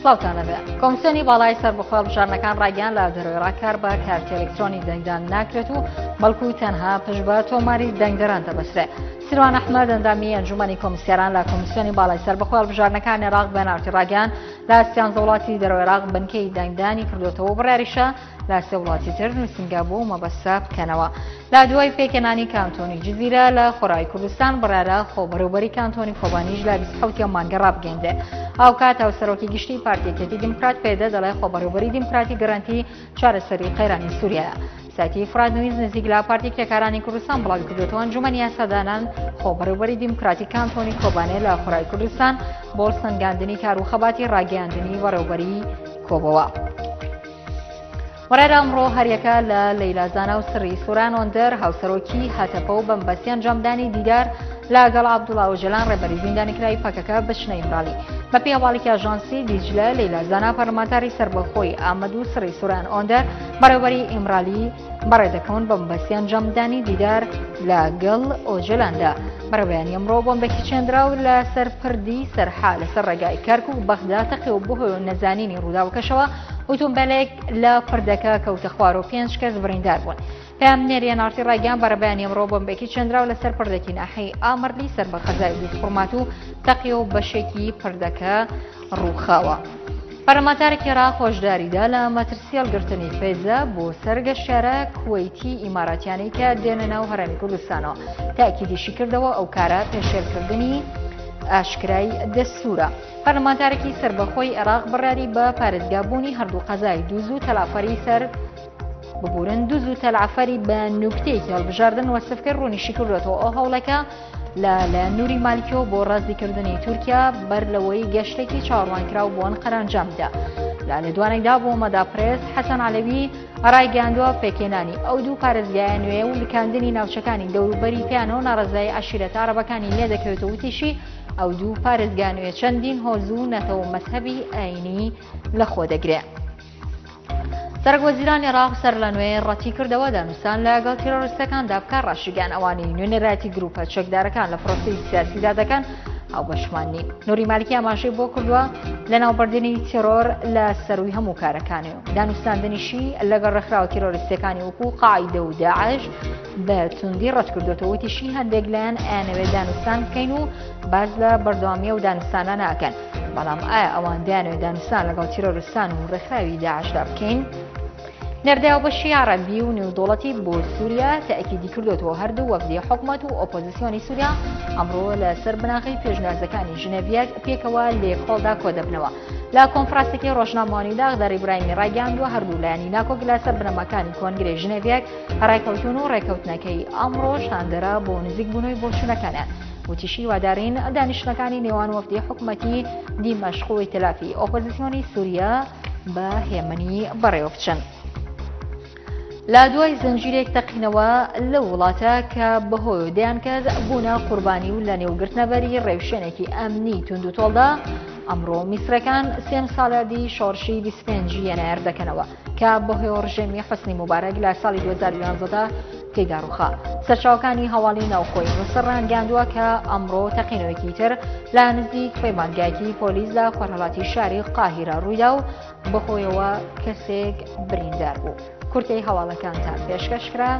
سڵاوتان لەبێ. کۆمسیۆنی باڵای سەربەخۆی هەڵبژاردنەکان ڕایگەیاند لە دەرەوەی عێراق کار بە کارتی ئەلکترۆنی دەنگدان ناکرێت و بەڵکو تەنها پشت بە تۆماری دەنگدەران دەبەسترێت. سیروان ئەحمەد ئەندامی ئەنجومەنی کۆمیسیاران لە کۆمیسیۆنی باڵای سەربەخۆی هەڵبژاردنەکان عێراق بە نارتی ڕایگەیاند لە سیانزە وڵاتی دەرەوەی عێراق بنکەی دەنگدانی کردوێتەوە و بڕیاریشە لە سێ وڵاتی تر نووسینگە بۆ مەبەستە بکەنەوە. لە دوای پێکهێنانی کانتۆنی جزیرە لە خۆرای کوردستان بڕیارە خۆبەڕێوبەری کانتۆنی کۆبانیش لە 27 مانگە ڕابگەیەندرێ. هاوکات هاوسەرۆکی گشتی پارتی یەکێتی دیموکرات پێدە دەڵێ خۆبەڕێوبەری دیموکراتی گەرەنتی چارەسەری قەیرانی سووریایە. سایتی فرات نویز نزیک لە پارتی کرێکارانی کوردستان بڵاوی کردوێتەوە ئەنجومەنی یاسادانان خۆبەڕێوبەری دیموکراتی کانتۆنی کۆبانێ لە خۆرای کوردستان بۆ سەنگاندنی کار و خەباتی ڕاگەیاندنی بەڕێوبەری کۆبەوە. بڕیارە ئەمڕۆ هەریەکە لە لەیلا زانا و سڕی سۆران ئۆندەر هاوسەرۆکی هەتەپە و بەمبەستی ئەنجامدانی دیدار لەگەڵ عەبدوڵا ئۆجەلان ڕێبەری زیندانیکراوی پەکەکە بچنە ئیمرالی. بەپێی هەواڵێکی ئاژانسی دیجلە لەیلا زانا پەرلەمانتاری سەربەخۆی ئامەد و سڕی سۆران ئۆندەر بەڕێوەبەری ئیمرالی بەڕێدەکەون بە مەبەستی ئەنجامدانی دیدار لەگەڵ ئۆجەلاندا. بەرەبەیانی ئەمڕۆ بۆمبێکی چێندراو لەسەر پردی سەرحا لەسەر ڕێگای کەرکوک بەغدا تەقی و بەهۆی نەزانینی ڕووداوەکەشەوە ئۆتۆمبیلێک لە پردەکە کەوتە خوار و پێنج کەس بریندار بوون. پەیامنێری NRT ڕایگەیاند بەرەبەیانی ئەمڕۆ بۆمبێکی چێندراو لەسەر پردێکی ناحیەی ئامرلی سەر بە قەزای دووزخورماتوو تەقی و بەشێکی پردەکە ڕووخاوە. پەرلەمانتارێکی عێراق هۆشداریدا لە مەترسی هەڵگرتنی فێزە بۆ سەر گەشتیارە کوەیتی ئیماراتیانەی کە دێنە ناو هەرێمی کوردستانەوە تاکیدیشی کردەوە ئەو کارە پێشێلکردنی ئاشکرای دەستورە. پەرلەمانتارێکی سەربەخۆی عێراق بڕیاری بە پارێزگابوونی هەردوو قەزای دوز و تەلافەری سەر ببورن دوز و تەلعفەری بە نوکتەیەکی هەڵبژاردن وەسف کرد ڕوونیشی کردوێتەوە ئەو هەوڵەکە لە لایەن نوری مالکیەوە بۆ ڕازیکردنی تورکیا بەر لەوەی گەشتێکی چاوەڕوانکراو بۆ ئەنقەرە ئەنجام بدا. لە لێدوانێکدا بۆ مەدا پرێس حەسەن عەلەوی ڕایگەیاندووە پێکهێنانی ئەو دوو پارێزگایە نوێ و لکاندنی ناوچەکانی دەوروبەری پێیانەوە ناڕەزایی عەشیرەتە عەرەبەکانی لێدەکەوێتەوە وتیشی ئەو دوو پارێزگا نوێ چەندین هۆز و نەتەوە و مەزهەبی ئایینی لەخۆ دەگرێ. سەرۆک وەزیرانی عێراق سەرلەنوێ ڕەتیکردەوە دانوستان لەگەڵ تیرۆریستەکاندا بکات، ڕاشیگەیاند ئەوانەی نوێنەرایەتی گروپە چەکدارەکان لە پرۆسەی سیاسیدا دەکەن هاوبەشمان نین. نوری مالکی ئاماژەی بۆ کردووە لەناوبردنی تیرۆر لە سەرووی هەموو کارەکانی و دانوستاندنیشی لەگەڵ ڕێکخراوە تیرۆریستیەکانی وەکو قاعیدە و داعش بە توندی ڕەتکردوێتەوە وتیشی هەندێک لایەن ئەیانەوێت دانوستان بکەین و باس لە بەردەوامی ئەو دانوستانە ناکەن. بەڵام ئایا ئەوان دەیانەوێت دانوستان لەگەڵ تیرۆرستان و ڕێکخراوی داعشدا بکەین؟ نێردەی هاوبەشی عەرەبی و نێودەوڵەتی بۆ سووریا تەئکیدی کردوێتەوە هەردوو وەفدی حکومەت و ئۆپۆزیسیۆنی سووریا ئەمڕۆ لەسەر بناغەی پێشنیازەکانی ژنێڤ یەک پێکەوە لێکۆڵدا کۆدەبنەوە. لە کۆنفرانسێکی ڕۆژنامەوانیدا ئەخدار ئیبراهیمی ڕایگەیاندووە هەردوو لایەنی ناکۆک لەسەر بنەماکانی کۆنگرەی ژنێڤ یەک ڕێکەوتون و ڕێکەوتنەکەی ئەمڕۆش هاندەرە بۆ نزیکبوونەوەی بۆچوونەکانیان. وتیشی هیوادارین دانیشتنەکانی نێوان وەفدی حکومەتی دیمەشق و ئیتلافی ئۆپۆزیسیۆنی سووریا بە هێمنی بەڕێوە بچن. لە دوای زنجیرێک تەقینەوە لەو وڵاتە کە بەهۆی دەیان کەس بوونە قوربانی و لە نێوگرتنەبەری ڕێوشوێنێکی ئەمنی توندوتۆڵدا ئەمڕۆ میسرەکان سێم ساڵیادی شۆڕشی 25 یەنایەر دەکەنەوە کە بەهۆی ڕژێمی حوسنی موبارەک لە ساڵی 2011 دا تێیدا ڕووخا. سەرچاوەکانی هەواڵی ناوخۆی میسر ڕایانگەیاندووە کە ئەمڕۆ تەقینەوەیەکی تر لە نزیک پەیمانگایەکی پۆلیس لە خۆرهەڵاتی شاری قاهیرە ڕوویدا و بەهۆیەوە کەسێک بریندار بوو. کورتەی هەواڵەکانتان پێشکەش کرا.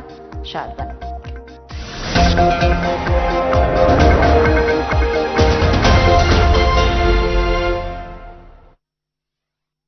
شاد بن.